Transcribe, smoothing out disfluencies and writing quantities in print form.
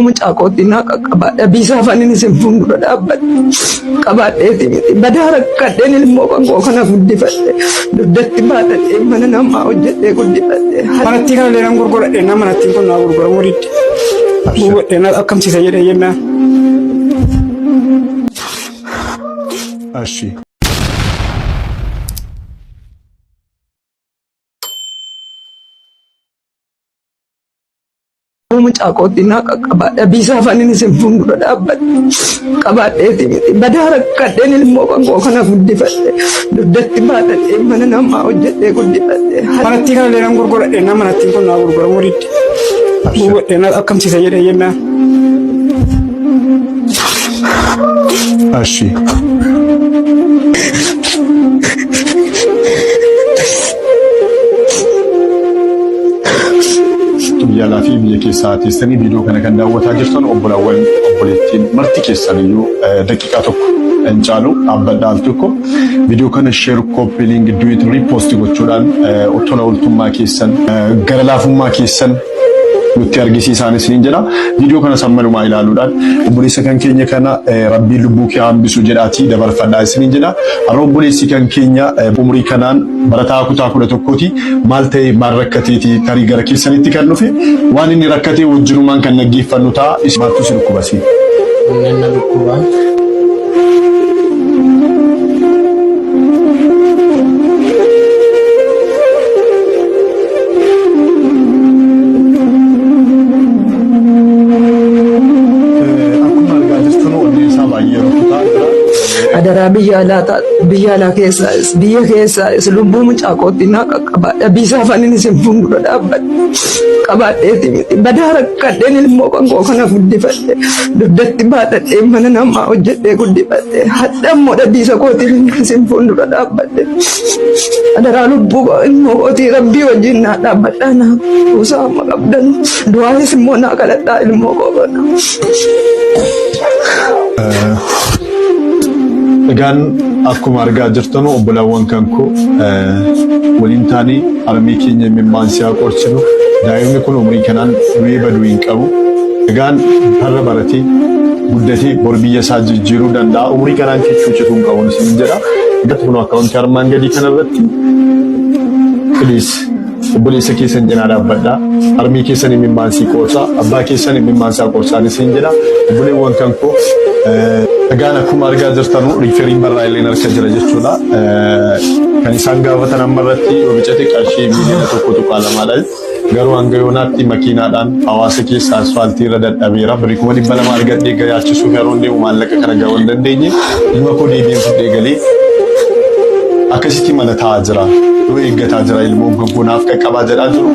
Mucaa kootii naa qaqqabaa dhabiisaa afaan isin fuuldura dhaabbadhe qabaadheeti miti badaa rakkadheen ilmoo kan koo kana guddifadhe dugdatti baadhadhee mana namaa hojjedhee guddifadhe. Manattii kana illee nan gurguradhe na manattiin kun naa gurguramuu didde. Gurguradhe na akkamsiisa jedhee jennaan. Ashi. Mucaa kootii naa qaqqabaa dhabiisaa afaan isin fuuldura dhaabbadhe qabaadheeti miti badaa rakkadheen ilmoo kan koo kana guddifadhe dugdatti baadhadhee mana namaa hojjedhee guddifadhe. Manattii kana illee nan gurguradhe na manattiin kun naa gurguramuu didde. Gurguradhe na akkamsiisa jedhee jennaan. Ashi. Biyya alaa fi biyya keessaa teessanii viidiyoo kana kan daawwataa jirtan obbolaawwan obboleettiin marti keessan iyyuu daqiiqaa tokko hin caalu dhaabbadhaa al tokko viidiyoo kana share copy link duet repost gochuudhaan tola ooltummaa keessan gara laafummaa keessan nutti argisiisaan isiniin jedha. Viidiyoo kana sammalumaa ilaaluudhaan obboleessa kan keenya kana rabbiin lubbuu kee hambisu jedhaatii dabarfadhaa isiniin jedha. Har'a obboleessi kan keenya umurii kanaan barataa kutaa 11ti maal ta'e maal rakkateeti tarii gara keessanitti kan dhufe waan inni rakkatee wajjinumaan kan dhaggeeffannu ta'a. Maaltu si dhukkubasi? Onneen na dhukkuba. Akkuma argaa jirtan onneen isaa baay'ee rukutaa jira. Adaraa biyya alaa biyya alaa keessaas biyya keessaas lubbuu mucaa kootii naa qaqqabaa dhabiisaa afaan isin fuuldura dhaabbadhe qabaadheeti miti badaa rakkadheen ilmoo kan koo kana guddifadhe dugdatti baadhadhee mana namaa hojjedhee guddifadhe hadha immoo dhabiisa kootiin isin fuuldura dhaabbadhe. Adaraa lubbuu ilmoo kootii rabbii wajjin naa dhaabbadhaa naa kuusaa amma qabdan du'aanis immoo naa kadhadhaa ilmoo koo kana. Egaan akkuma argaa jirtanu obbolaawwan kan koo waliin taanee harmee keenya imimmaan si'aa qorsinu daa'imni kun umurii kanaan du'ee baduu hin qabu. Egaan har'a baratee guddatee bor biyya isaa jijjiiruu danda'a. Umurii kanaan kichuu cituu hin qabu isin jedha. Egaa kun akkaawuntii armaan gadii kanarratti please obboleessa keessan cinaa dhaabbadhaa. Harmee keessan imimmaan sii qoorsaa, abbaa keessan imimmaan isaa qoorsaa isin jedha. Obboleewwan kan koo egaan akkuma argaa jirtanu riiferiin barraa illee harka jira jechuudha. Kan isaan gaafatan amma irratti yoo bicate qarshii miiliyoona 1.2dha. Garuu hanga yoonaatti makiinaadhaan hawaasa keessa asfaaltii irra dadhabeera. Birrii 200,000 argadhee yaachisuuf yeroo deemu maallaqa kana gahuu hin dandeenye. Ilma koo deebiin fudhee galee akkasitti mana taa'aa jira. Yoo eeggataa jira ilmoo gogonaaf qaqqabaa jedhaa jiru.